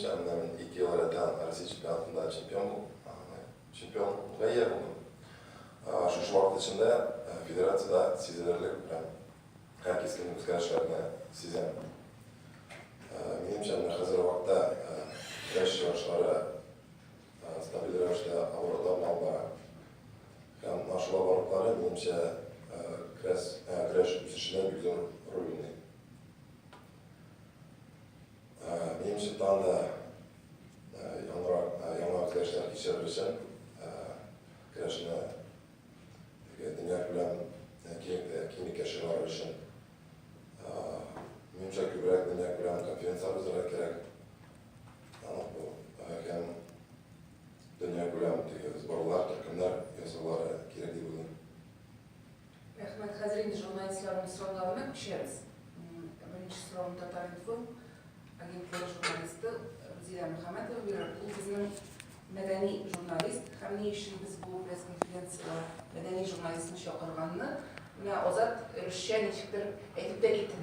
Минемчә, менә мин 2 ел рәттән Россия чемпионатында чемпион чемпионга ия булдым. Шушы вакыт эчендә федерациядә сизелерлек прям һәм кискен үзгәрешләрне сизәм. Минемчә, менә хәзерге вакытта көрәш ярышлары стабиль рәвештә оборотлар белән бара. Һәм менә шул оборотлары, минемчә, көрәш, көрәш үсешенә бик зур роль уйный. Минемчә, тагын да яңарак, яңа үзгәрешләр кичерер өчен көрәшне теге дөньякүләм киңлеккә чыгарыр өчен, минемчә, күбрәк дөньякүләм конференцияләр уздырырга кирәк. Һәм дөньякүләм теге сборлар, төркемнәр ясаулары кирәк дип уйлыйм. Рәхмәт. Хәзер инде журналистларның сорауларына күчәбез. Беренче сорауны Татар-информ агентлыгы журналисты Рузилә Мөхәммәтова бирер. Ул безнең мәдәни журналист һәм ни өчен без бу пресс-конференциягә мәдәни журналистны чакырганны менә Азат өлешчә ничектер әйтеп тә китте.